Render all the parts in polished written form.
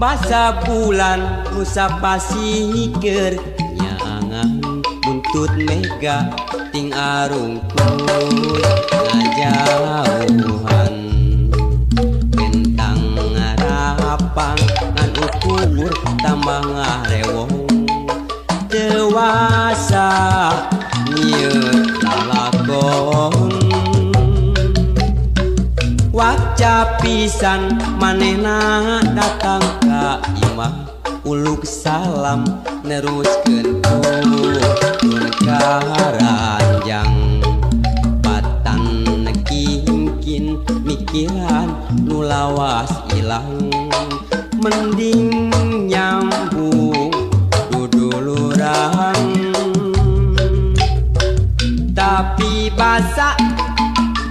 Basa bulan nusa pasikeur nyaangan buntut mega ting arungkut ngajauhan bentang ngarapang ngan ukur tambah ngarewong dewasa nyieun lalakon waca pisan manehna datang ka imah uluk salam neruskeun turun ka ranjang patan kingkin mikiran nu lawas ilang mending nyambung duduluran tapi basa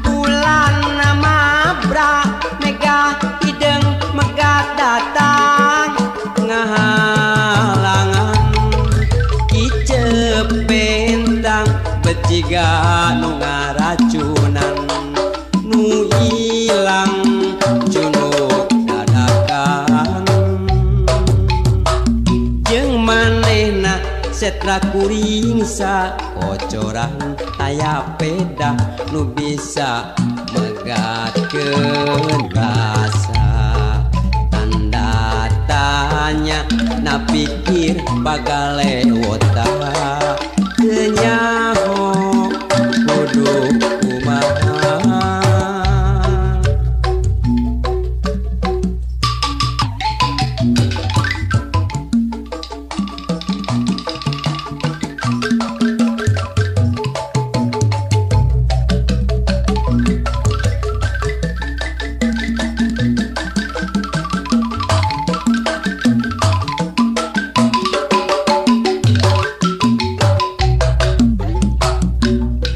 bulan mabra mega hideng megat datang ngahalangan kicep bentang beciga nu ngaracunan nu ilang cunuk dadakan jeung manehna setra kuring sakocoran aya peda nu bisa megatkeun rasa tanda tanya na pikir bagalewota teu nyaho kudu kumaha.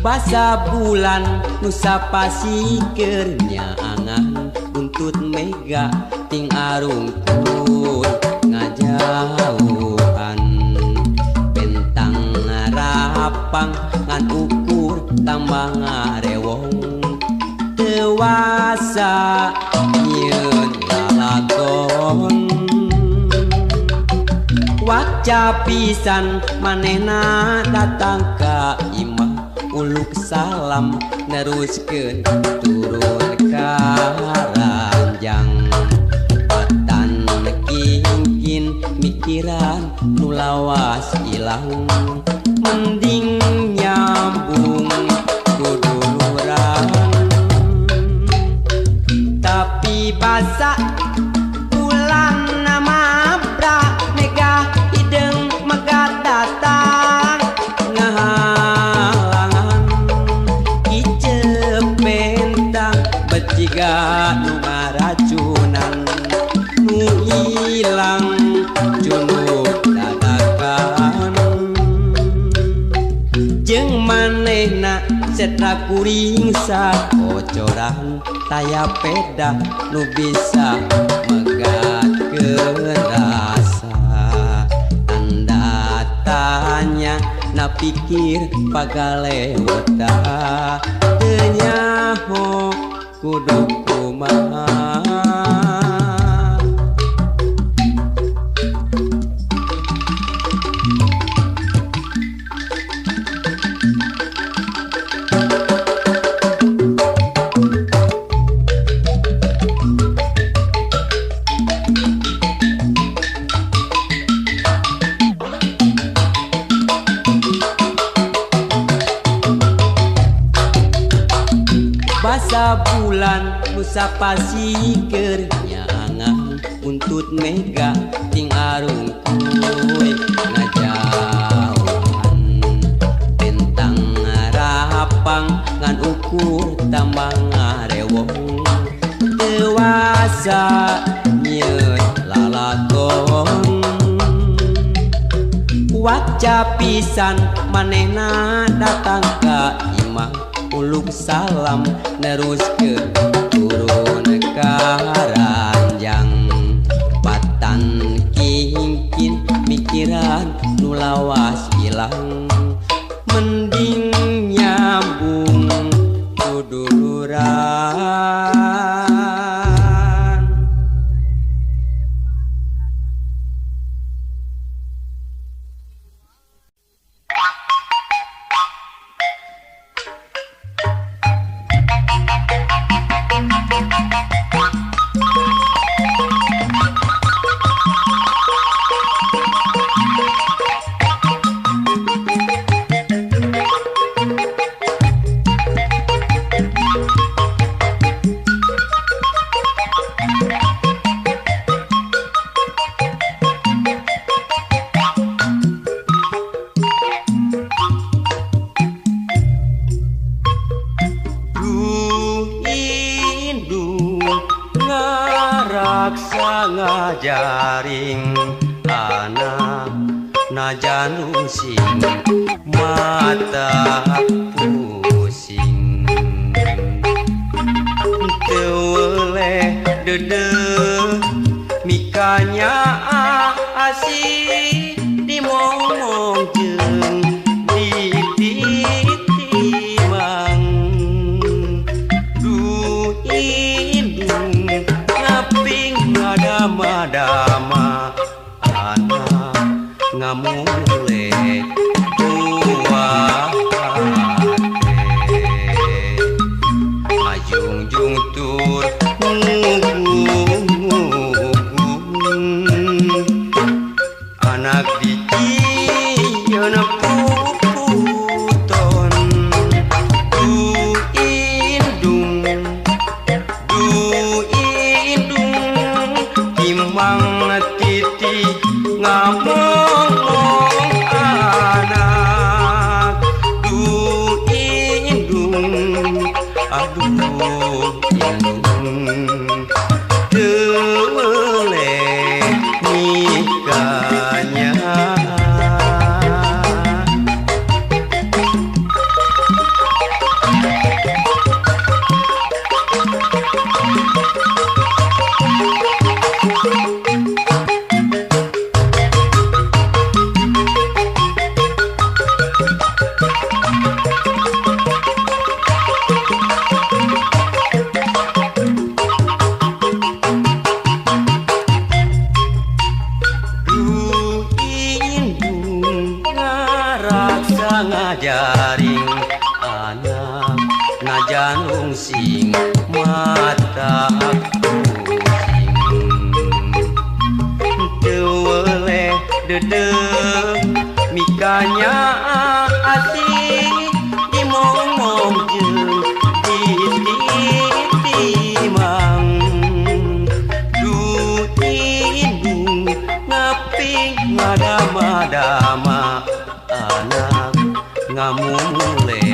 Basa bulan nusa pasikeur nyaangan buntut mega ting arungkut ngajauhan bentang ngarapang ngan ukur tambah ngarewong dewasa nyieun lalakon waca pisan manehna datang ka imah uluk salam neruskeun turun ka ranjang patan kingkin mikiran nu lawas ilang mending nyambung duduluran tapi basa bulan mabra mega hideng megat datang ngahalangan kicep bentang beciga nu ngaracunan nu ilang cunuk dadakan jeung manehna setra kuring sakocoran taya peda nu bisa megatkeun rasa tanda tanya na pikir pagalewota teu nyaho kudu kumaha. Basa bulan nusa pasikeur nyaangan buntut mega ting arungkuy ngajauhan bentang ngarapang ngan ukur tambah ngarewong dewasa nyieun lalakon waca pisan manehna datang ka imah uluk salam neruskeun turun ka ranjang patan kingkin mikiran nu lawas ilang mending nyambung duduluran. Ngaraksa ngajaring anak najan rungsing mata pusing. Teu weleh deudeuh mikanya asih dimomong jeung dititimang. Duh indung ngaping ngadama-dama anak ngamule buah hate. Ngajungjung tur ngugung anak dijieun puputon. Duh indung, duh indung timang titi ngamong anak. Duh indung, aduh indung teu weleh nikahnya. Duh indung ngaraksa ngajaring anak najan rungsing mata pusing. Teu weleh deudeuh mikanya asih dimomong jeung dititimang. Duh indung ngaping ngadama-dama anak ngamumule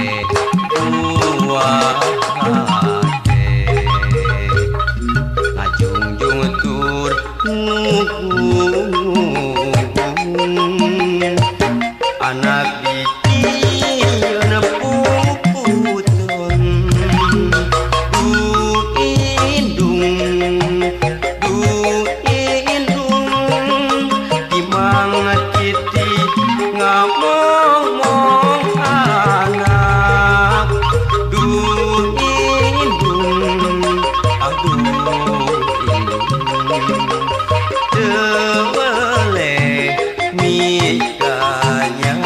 buah hate. Ngajungjung tur ngugung anak dijieun puputon. Duh indung, duh indung timang titi ngamomong anak. Duh indung, aduh indung teu weleh mikanya.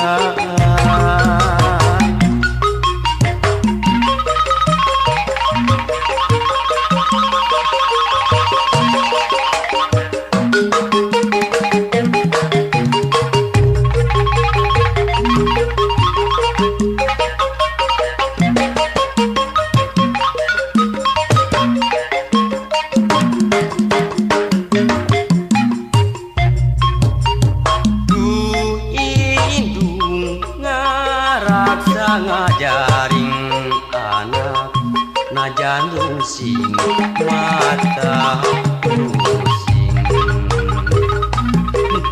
Duh indung ngaraksa ngajaring anak najan rungsing mata pusing.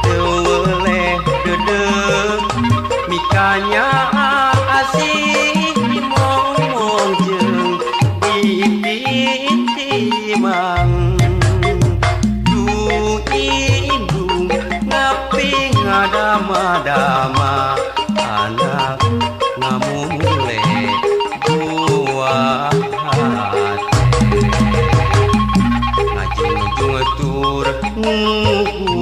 Teu weleh deudeuh mikanya asih dimomong jeung dititimang. Duh indung ngaping ngadama-dama anak ngamumule buah hate. Ngajungjung tur ngugung